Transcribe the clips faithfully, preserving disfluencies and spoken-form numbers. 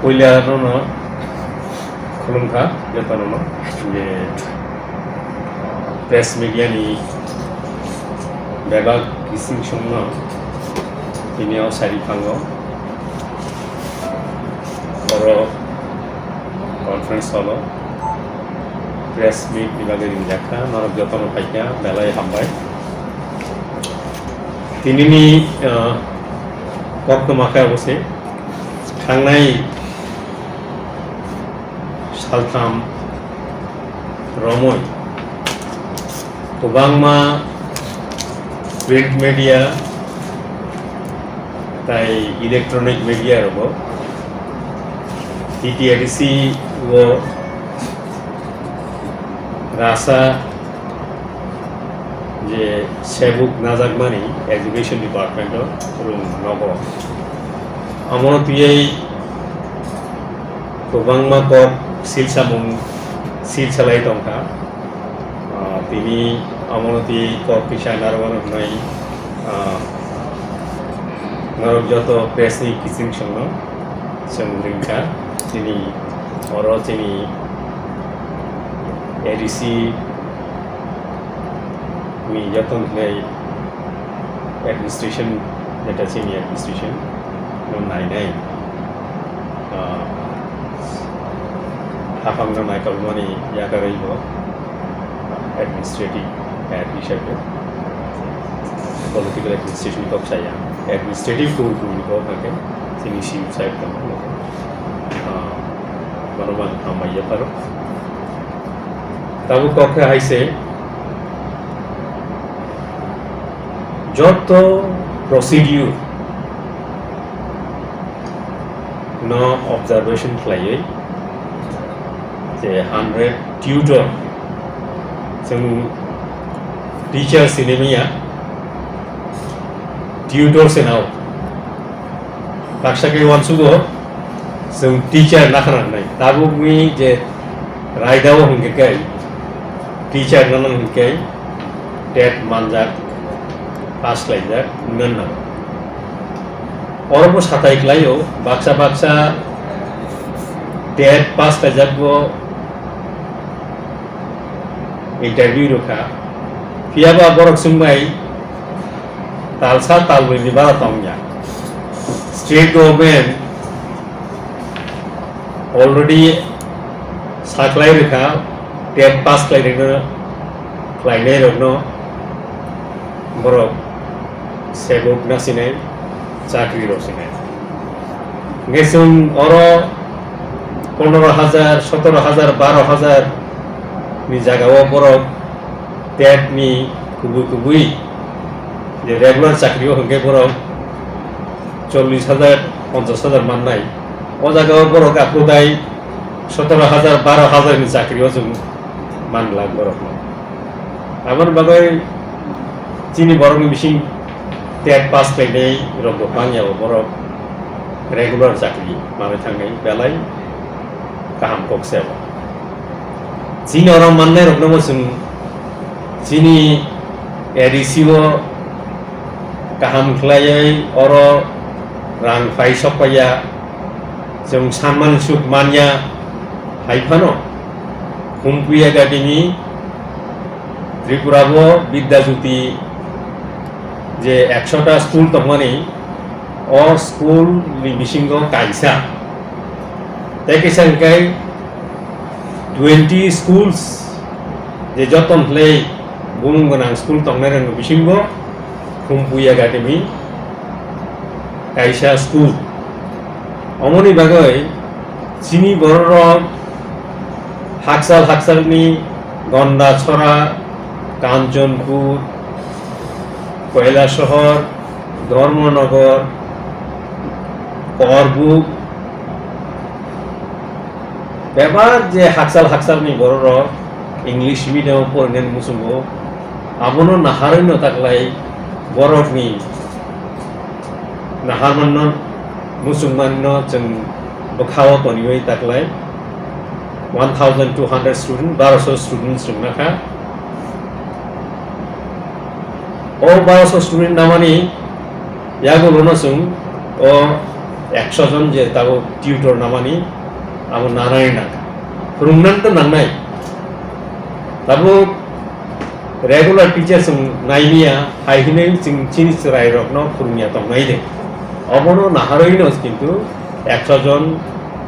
Puila nono khulumkha jotono je press media ni bebak bising songno tini o sari phango oro conference hall o press meet ni bagwi ringjak kha, norok jotono phaikha belai hambai. Tini ni, ah, kok no makha obo se thangnai saltham romwi kwbangma print media tai electronic media rogo T T A D C o rasa je sebuk najakmani education department o rung nogo. Amo tiyai kwbangma kok silsamung silsalai tongkha. Ah, tini amo twi kok kisa narwano hwnwi, ah, norok joto press ni kiching songno chwng ringkha. Chini oro chini A D C ni joto hwnwi administration, jeta chini administration no nainai, ah, haphangno naitokmani yakarwi bo administrative head hisabe political administration kok saya administrative kubui kubui ni kok hake chini C E O sahib tongmani, ah, bono man hambai yapharo. Tabuk kok khe hai se joto procedure no observation khlaiwi je hundred tutor chwng teacher sini manya tutor se nao. Baksa khe uansugo chwng teacher nakhna hnai. Tabukni je raidao hwnkhe khe teacher nang hwnkhe TET manjak pass khlaijak wngna nango. Oro bo satai khlaio, baksa baksa TET pass khlaijak bo interview rwkha. Phiyaba borok chwngbai talsa talbrwi ni bara tongya. State government already saklai rwkha, TET pass khlai rwkha, khlainai rokno borok sebuk nasinai, chakri rok sinai. Hwnkhe chwng oro pondro hajar, sotoro hajar, baro hajar ni jagao borok TET ni kubui kubui je regular chakri o hwnkhe borok chollish hajar, ponchash hajar mannai. O jagao borok aphuru dai sotoro hajar, baro hajar ni chakri o chwng man glak borok no. Aboni bagwi chini borokni bising TET pass khlainai rok bo bangya, o borok regular chakri manwi thangnai belai kaham kok se bo. Chini oro mannai rokno bo chwng chini A D C o kaham khlaiwi oro rang phai sok paiya, chwng sanmani suk manya hai phano Khumpui Academy Tripura bo Bidya Jyoti je ekshota school tongmani, o school ni bisingo kaisa. Tei kisa hwnkhe twenty schools je joto hwnlai bumung gwnang school tongnai rokni bisingo Khumpui Academy kaisa school. Omoni bagwi chini bororok hakchal hakchalni Gondachora, Kanchanpur, Kailasahar, Dharmanagar, Korbuk, bebak je hakchal hakchalni bororok English medium o porinani muchungo, abono naharwi no taklai borokni naharmanno muchungmanno chwng bwkhao toniwi taklai one thousand two hundred student, baroso students rwngna kha. O baroso student namani yagulono chwng o Ekso jon je tabuk tutor namani abo nanai nang. Phwrwngnan to nangnai. Tabuk regular teacher chwng naimiya, hai hinwi chwng chini chwrairokno phwrwngya tongnai de. Obono naharwino kintu ekso jon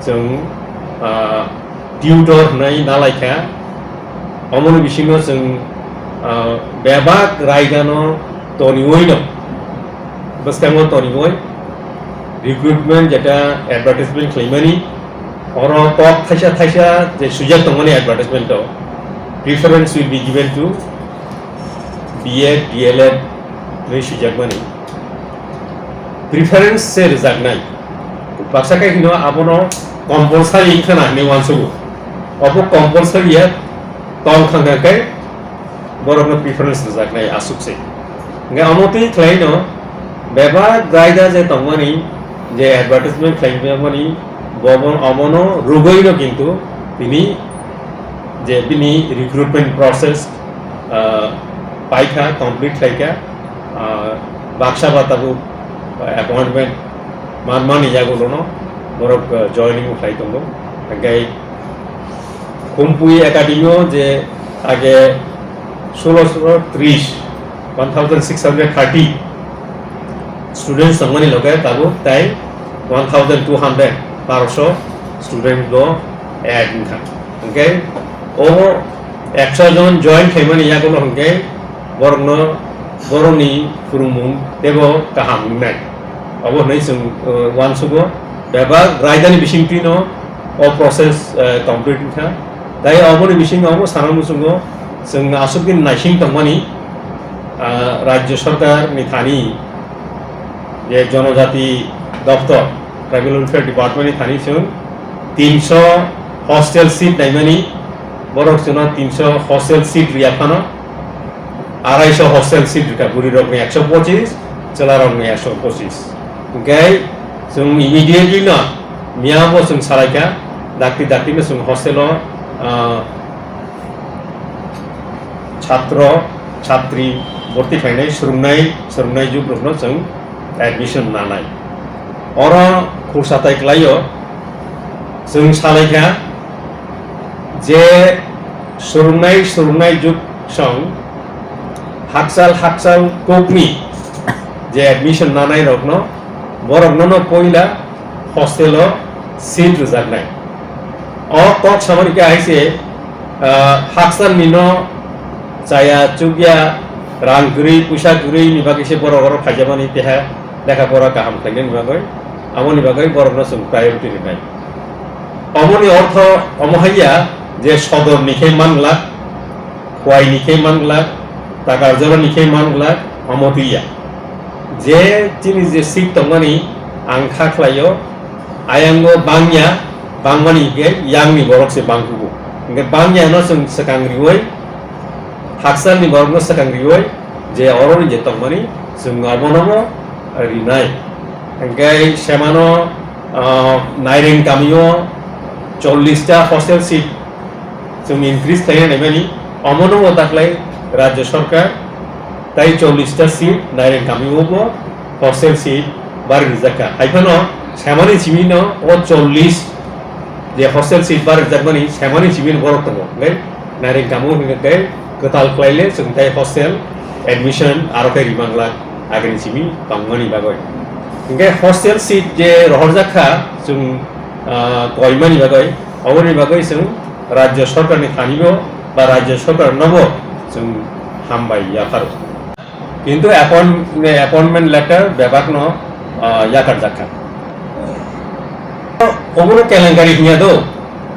chwng, ah, tutor hwnwi nalaikha. Omoni bisingo chwng, ah, bebak raidano toniwino, bwskango toniwi recruitment jeta advertisement khlaimani, oro kok thaisa thaisa je swijak tongmani advertisement o, "Preference will be given to B Ed, D El Ed" hwnwi swijakmani. Preference se rwjaknai. Baksa khe hino abono compulsory wngkha na hinwi uansugo. Obo compulsory ya tong thang khe borokno preference rwjaknai aswk se. Hingkhe omo twi khlaino bebak raida je tongmani, je advertisement khlaimani, bobo omono rwgwino kintu tini je bini recruitment process, ah, paikha, complete khlaikha, ah, baksa ba tabuk, ah, appointment manmani yagulono borok, ah, joining khlai tongo. Hingkhe Khumpui Academy o je age solo solo tris, one thousand six hundred thirty students tongmani loge tabuk tai one thousand two hundred, barosho student bo add wngkha. Hingkhe o ekso jon join khaimani yagulo hingkhe borokno, borokni phwrwngmung teibo kaham wngnai. Obo hwnwi chwng, uh, uansugo. Bebak raidani bisingtwino o process, uh, complete wngkha. Tai oboni bisingo omo sana muchungo chwng aswk din naising tongmani, uh, Rajya Sarkarni thani je Jonojati Doptor, Tribal Welfare Department ni thani chwng tinso hostel seat naimani, borok chwngno tinso hostel seat riya phano, araiso hostel seat rikha, bwrwi rokni ekso pochis, chwla rokni ekso pochis. Hingkhe chwng immediately no miya bo chwng salaikha, dakti dakti no chwng hostel o, ah, chhatro, chhatri borti khlainai, swrwngnai, swrwngnai jugrokno chwng admission nanai. Oro khursa tai klaio, chwng salaikha je swrwngnai, swrwngnai jug song hakchal, hakchal kokni je admission nanai rokno, borokno no poila hostel o seat rwjaknai. O kok samani khe hai se, ah, hakchalni no chaya chukya, rang kwrwi, puisa kwrwi ni bagwi se borok oro phaijamani, teha lekha pora kaham khlainani bagwi, aboni bagwi borokno chwng priority rwnai. Omoni ortho omo hai ya je sodorni khe man glak, Khowai ni khe man glak, Takarjala ni khe man glak, omo twi ya. Je chini je seat tongmani ang kha khlaio, ayango bangya, bangmani hingkhe yangni borok se bangkugo. Hingkhe bangya no chwng swkang riwi, hakchalni borokno swkang riwi, je oroni je tongmani chwng obonobo rinai. Hingkhe semano, ah, Naireng kamio chollish ta hostel seat chwng increase khlaina naimani, omono o daklai Rajya Sarkar tai chollish ta seat Naireng kamio bo hostel seat bari rijak kha. Hai phano semani simi no o chollish je hostel seat bari rijak mani semani simi no borok tongo. Hingkhe Naireng kamo hingkhe kwtal khlai le chwng tai hostel admission aro khe rimang lak agini simi tongmani bagwi. Hingkhe hostel seat je rohorjak kha chwng, ah, koimani bagwi, oboni bagwi chwng Rajya Sarkarni thanibo ba Rajya Sarkarnobo chwng hambai yapharo. Kintu appoint-, appointment letter bebakno, ah, yakarjak kha. Obono kelenkari hinya do,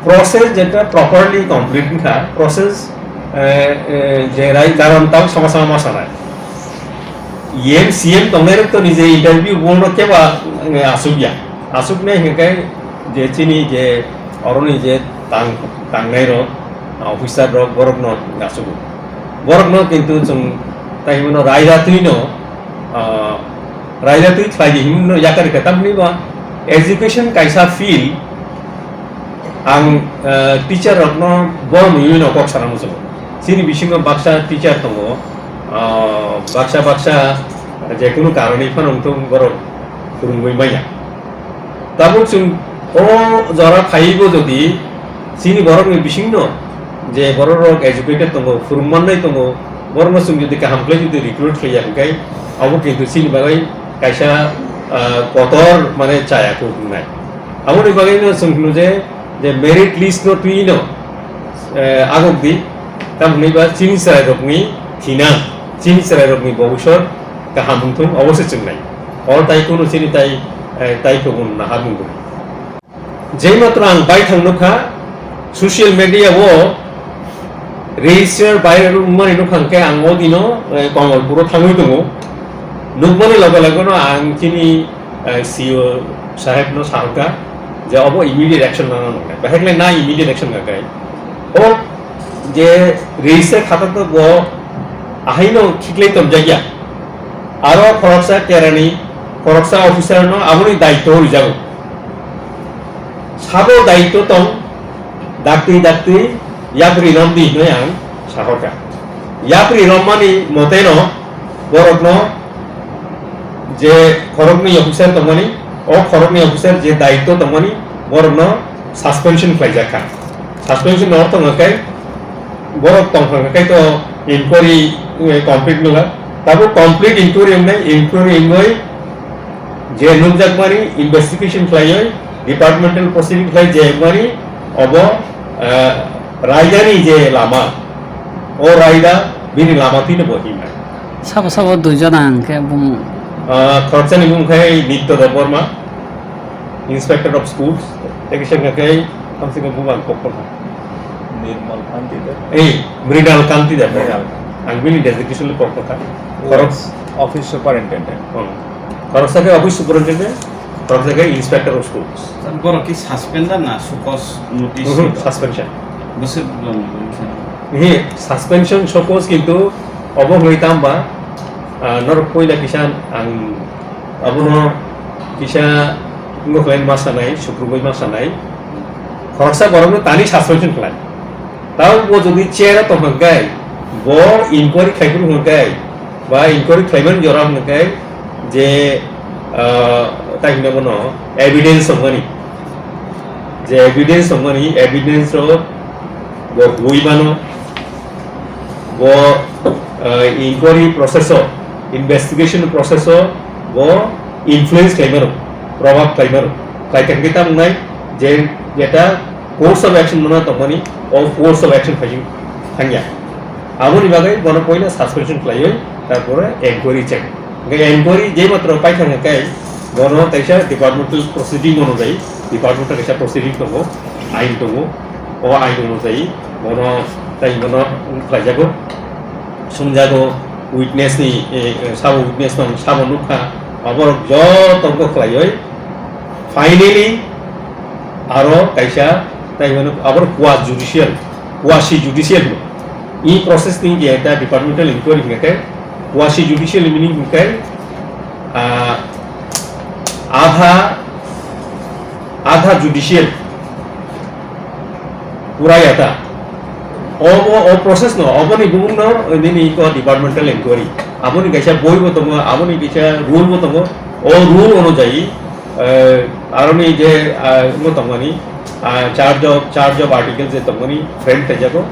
process jeta properly complete wngkha, process, eh, eh, je rai daron tau sama sama ma sanai. E M, C M tongnai rok to nije interview bono keba, eh, asuk ya. Asuk nai hingkai je chini je oroni je tang, tangnai rok, officer rok borok no asuk. Borok no kintu chwng tai himno raida twi no, ah, raida twi khlai di himno yakari khe tamni ba education kaisa field ang, eh, teacher rok no bo nui no kok sana muchungo. Chini bisingo baksa teacher tongo, ah, baksa baksa jekunu karoni phano wngthung borok phwrwngwi manya. Tabuk chwng o jora phaiwi bo jodi chini borokni bisingno je borok rok educated tongo, phwrwng mannai tongo, borokno chwng jodi kaham khlai jodi recruit khlaiya hwnkhe abo kintu chini bagwi kaisa, ah, kotor mane chaya kuk wngnai. Aboni bagwino chwng hwno je, je merit list no twi no, eh, agok di, tamoni ba chini chwrai rokni thinang, chini chwrai rokni bobisot kaham wngthung, obo se chwng nai. Hor tai kunu chini tai, eh, tai kubun naharmung gwnang. Jei matro ang bai thang nukha, social media o register viral wngmani nukha hwnkhe ang o dino, eh, Kamalpuro thangwi tongo. Nukmani loge loge no ang chini, eh, C E O saheb no sahorkha je obo immediate action nana nangnai. Bahai khlai na immediate action nangnai. O je register khata to bo ahaino khiklai tonjakya. Aro khoroksa kerani, khoroksa officer no aboni daityo rijago. Sabo daityo tong, dakti dakti yapri romdi hinwi ang sahorkha. Yapri rommani moteno borokno je khoroknwi officer tongmani, o khoroknwi officer je daityo tongmani, borokno suspension khlaijakha. Suspension no ortho hwnkhe borok tongkha hwnkhe to inquiry, eh, complete nwnga. Tabuk complete inquiry wngnai, inquiry wngwi je nukjakmani investigation khlaiwi departmental proceeding khlai je wngmani obo, eh, raidani je lama, o raida bini lama twino bo himnai. Sabo sabo duijon ang khe bumung. Ah, khoroksani bumung khai Nitya Debbarma, Inspector of Schools, tei kisa hwnkha khe thamsika bumang kok kothai. Nirmal Kanti Deb. Eh, Mrinal Kanti Deb. Mrinal. Ang bini designation le kok kothai. Khoroks- Office Superintendent. Hmm. Khoroksa khe Office Superintendent, khoroksa khe Inspector of Schools. Borok ki suspend da na show cause notice? Mhm, suspension. Bwswk bwlani bwrwi khe? He, suspension show cause kintu obo hwnwi tamba, ah, norok poila kisa ang abono kisa wngwi ma sanai, sukrubwi ma sanai. Khoroksa borokno tani suspension khlai. Tamo bo jodi chair o tong hwnkhe, bo inquiry khai phuru hwnkhe, ba inquiry khlaimani jora hwnkhe, je, ah, tai hwnwi bono evidence tongmani, je evidence tongmani, evidence rok bo huwi mano, bo, ah, inquiry process o, investigation process o bo influence khlai mano, probab khlai mano, khlai thangkhe tamo wngnai je jeta course of action mano tongmani, o course of action phai thangya. Aboni bagwi bono poila suspension khlaiwi, tarpore enquiry cheng. Hwnkhe enquiry je matro paithang hwnkhe bono kaisa departmental proceeding bono jai, departmental kaisa proceeding tongo, ain tongo, o ain onujai bono tai bono khlaijago, sungjago, witness ni, eh, eh, sabo witness tong, sabo nukha, aborok joto khlaiwi, finally, aro kaisa, tai hwno aboro quasi judicial, quasi judicial hwno. I process ni je ta departmental inquiry hwnkhe quasi judicial meaning hwnkhe, ah, adha, adha judicial, pura yata. Obo, o process no, oboni bumung no, nini ko departmental inquiry. Aboni kaisa boi bo tongo, aboni kaisa rule bo tongo. O rule onujai, eh, aroni je, ah, mo tongmani, ah, charge of, charge of article je tongmani frame kaijago,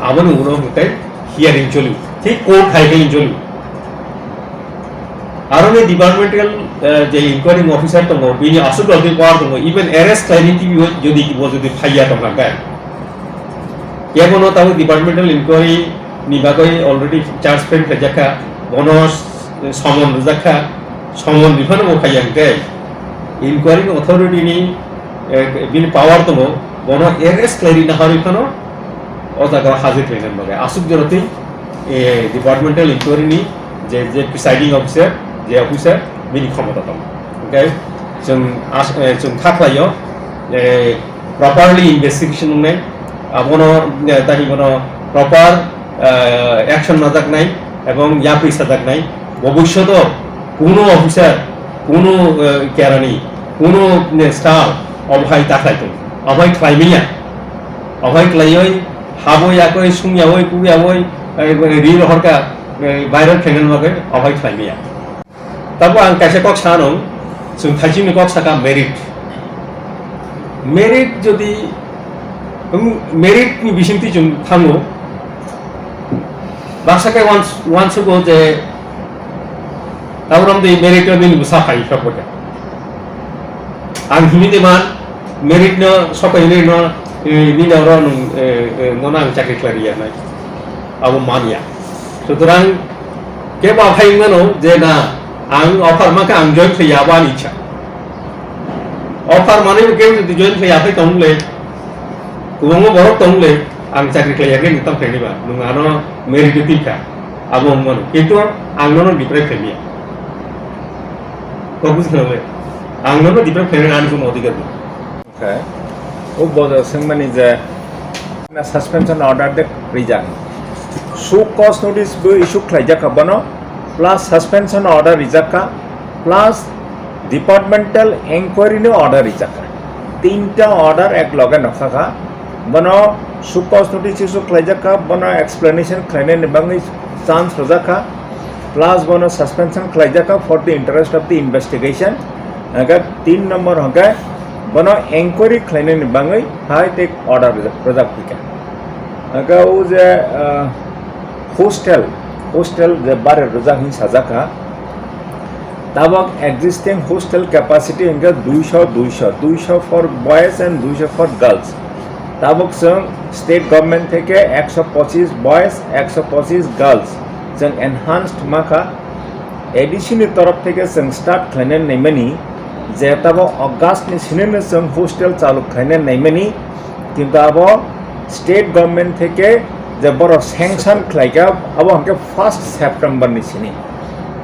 aboni ulo hwnkhe hearing choli, thik court hai khe choli. Aroni departmental, eh, je inquiring officer tongo, bini aswk rokni power tongo, even arrest khlaini twiwi jodi bo jodi phaiya tongkha khe. Kebono tabuk departmental inquiry ni bagwi already charge frame khaijakha, bono summon rwjakha, summon riphano bo phaiya hwnkhe inquiring authority ni, eh, bini power tongo, bono arrest khlai rina harwi phano o jaga o hajir khlaina bagwi aswk jora twi, eh, departmental inquiry ni je, je presiding officer, je officer bini khomota tongo. Hwnkhe chwng as-, eh, chwng kha khlaio, eh, properly investigation wngnai, abono, eh, tani bono proper, eh, action najaknai ebong yapri sajaknai. Bobishoto kuno officer, kuno, eh, kerani, kuno, eh, staff obo hai ta khlai tong, obo hai khlai manya, obo hai khlaioi habo yakoi sung yaoi kuk yaoi, eh, ri rohorka, eh, viral khlaina bagwi obo hai khlai manya. Tabo ang kaisa kok sanung, chwng thaichingni kok saka merit. Merit jodi, um, merit ni bisingtwi chwng thango, baksa khe wans-, wansugo je tabuk romdi merit no nini bwsa phai kha pore. Ang hini de man merit no sokai ni no, eh, nini oro nung, eh, eh, nono ang chakri khlai riya nai. Abo manya. Sutrang kebo aphai wngmano je na ang offer makha ang join khlaiya abo ani ichha. Offer manwi bo kebo jodi join khlaiya phai tong le, kwbangma borok tong le, ang chakri khlaiya khe nwng tamo khlaini ba, nwng ano merit o tikha, abo wngmano. Kintu ang nono deprive khlaimiya. Kok buji khna le, ang nono deprive khlaimani ani kono odhikar gwnang. Khe, o bodo swngmani je na suspension order de rijak. Show cause notice bo issue khlaijak kha bono, plus suspension order rijak kha, plus departmental inquiry ni order rijak kha. Tinta order ek loge nokha kha. Bono show cause notice issue khlaijak kha, bono explanation khlainani bagwi chance rwjak kha, plus bono suspension khlaijak kha for the interest of the investigation. Hwnkhe tin number hwnkhe bono inquiry khlainani bagwi hai tei order rwjak, rwjak phikha. Hwnkhe o je, ah, hostel, hostel je bare rwjak hin sajak kha, tabok existing hostel capacity hwnkhe duiso, duiso, duiso for boys and duiso for girls. Tabok chwng state government theke ekso pochis boys, ekso pochis girls chwng enhanced makha. A D C ni torof theke chwng start khlaina naimani, je tabok August ni sini no chwng hostel chalu khlaina naimani, kintu abo state government theke je borok sanction khlaikha, abo hwnkhe first September ni sini.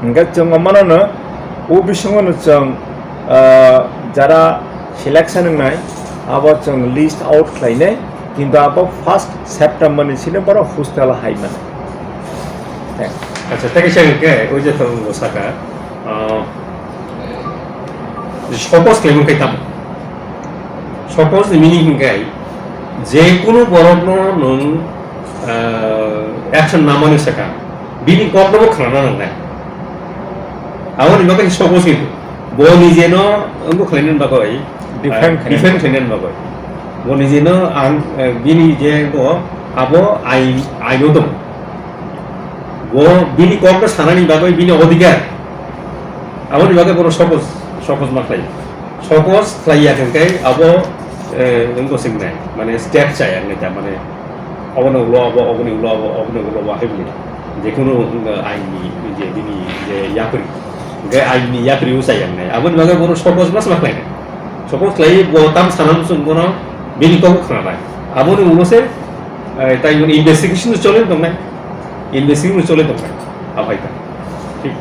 Hwnkhe chwng omono no o bisingo no chwng, ah, jara selection wngnai, abo chwng list out khlainai, kintu abo first September ni sini borok hostel hai mano. Thanks. Acha, tei kaisa hwnkhe, o je thong bo saka, ah, suppose khlaimung khe tamo? Suppose ni meaning hwnkhe, je kunu borokno nwng, ah, action namani saka, bini kokno bo khnana nangnai. Aboni bagwi suppose hinwi bo nijeno wngbo khlainani bagwi, Defend ah, khlainani. Defend khlainani bagwi. Bo nijeno ang, eh, bini je bo abo ain, aino dong. Bo bini kokno sanani bagwi bini odhikar. Aboni bagwi bono suppose, suppose ma khlai. Suppose khlaiya hwnkhe abo, eh, wngbo swngnai. Mane step chaya hwnwi ta, mane obono ulo abo, oboni ulo abo, oboni ulo abo hai bini. Jekunu, eh, aini je bini je yapri. Hwnkhe aini yapri usa yang nai. Aboni bagwi bono suppose ma sama khlainai. Suppose khlai bo tam sana muchung bono bini kok khna nai. Aboni ulo se, eh, tai investigation chole tongnai. Investigation chole tongnai. Abai ta. Thik.